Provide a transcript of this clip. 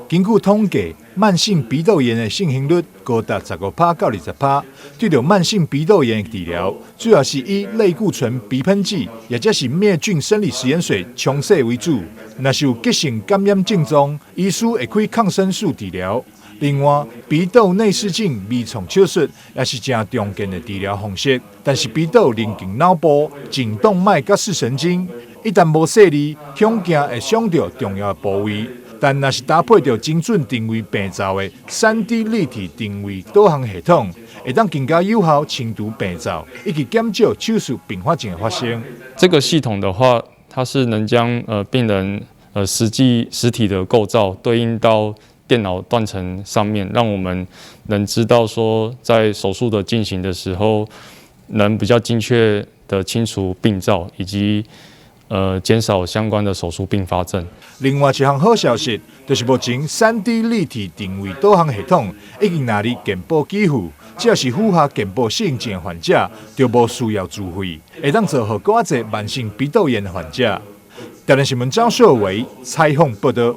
根據統計，慢性鼻竇炎的盛行率高達15趴到20趴。對著慢性鼻竇炎的治療，主要是以類固醇鼻噴劑，抑或是滅菌生理食鹽水沖洗為主。若是有急性感染症狀，醫師會開抗生素治療。另外，鼻竇內視鏡微創手術也是誠常見的治療方式。但是鼻竇鄰近腦部、頸動脈佮視神經，一旦無細膩，恐驚會傷著重要的部位。但若是搭配著精準定位病灶的3D 立體定位導航系統，會當更加有效清除病灶，以及減少手術併發症的發生。這個系統的話，它是能將病人實際實體的構造對應到電腦斷層上面，讓我們能知道說在手術的進行的時候，能比較精確的清除病灶，以及減少相關的手術併發症。另外一項好消息，就是目前3D 立體定位導航系統已經納入健保給付，只要是符合健保適應症的患者，就無需要自費，會當造福閣較濟慢性鼻竇炎的患者。台視新聞張碩維採訪報道。